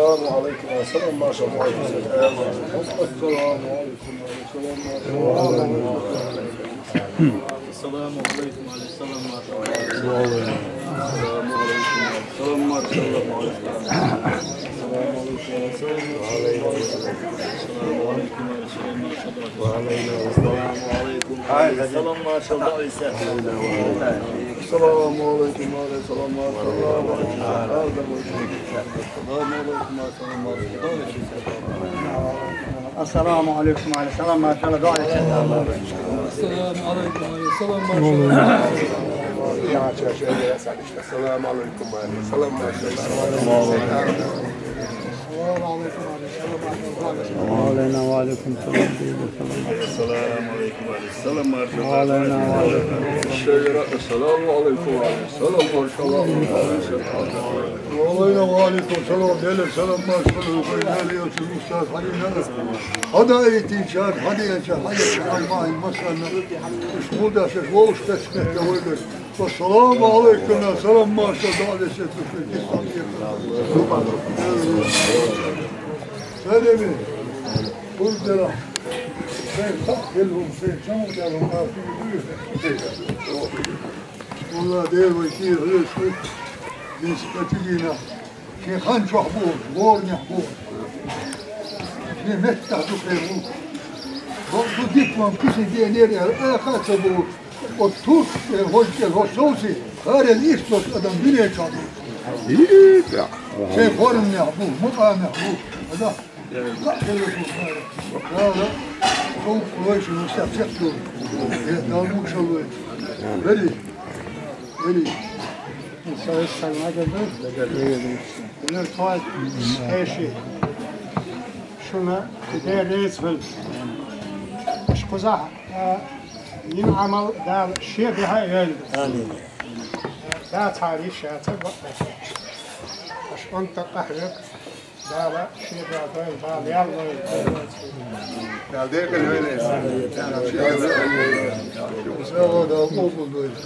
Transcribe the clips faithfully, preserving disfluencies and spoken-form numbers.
السلام عليكم. السلام، ما شاء الله. السلام عليكم. السلام عليكم. السلام، ما شاء الله. السلام عليكم. السلام، ما شاء الله. السلام عليكم. السلام عليكم. السلام عليكم. السلام عليكم. السلام، ما شاء الله. السلام عليكم. السلام، ما شاء الله. السلام عليكم. السلام عليكم. السلام، ما شاء الله. السلام عليكم. السلام، ما شاء الله. السلام عليكم. السلام، ما شاء الله. السلام عليكم. السلام عليكم. وعلينا وعليكم السلام. السلام عليكم. السلام، ما شاء الله. وعلينا وعليكم. السلام عليكم. السلام، ما شاء الله. وعلينا وعليكم السلام. Gel, selam var, selam var. Gel, ya, siz ustaz, hadi ya. Hadi eğitim çağır, hadi ya, hadi ya, hadi ya, hadi ya. Şurada ses, o usta çıkıyor, ya, o yüzden. Ассаламу алейкум, салам, машалла, алейкум. Салам. Бурдера. Сен хак гелун, сен чаму гелун, кафи. Валла, Дела вай, ки, ресу. Дин скатилина. Шен хан чохь бу, горнехь бу. Шен меттахь ду хир бу. Бо-, бу диплом кхин ден яра, э, кхаъ ца бу. Оцу туркхой, э, хӀоьттина, хӀо совси, хӀара иштта долуш адам дуьнен чохь ду. Шен форманехь бу, мукъамехь бу. Ада, кхаъ хир бу. Дала, цо вайшинна сацахь ду. Э, Дала мукъ лойла. Бери. Вели. Со эс санна гелду. Вели тхой эши. Шуна Дела реза хуьлда. Аша кхузахь, а, йина Ӏамал Дала шен дуьхьа а йойла. Амин. Дацахьара йиш яцара бакъ. Аша онда къахьоьгу. Дала шен дуьхьа дойла, Дала ял лойла. Дала декъала йойла. Дала къобал дойла.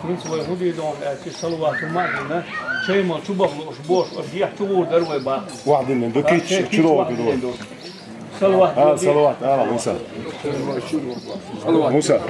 Хьуьнца вай хӀун дийр ду аьлча, салават хӀума а дина, чай ма чу баха лууш, бош, оцу дехьа чу гӀур дара вай бакъ. Вахдина, ду кийча, чу догӀу ду. Салават. А, салават, а, Муса. Муса.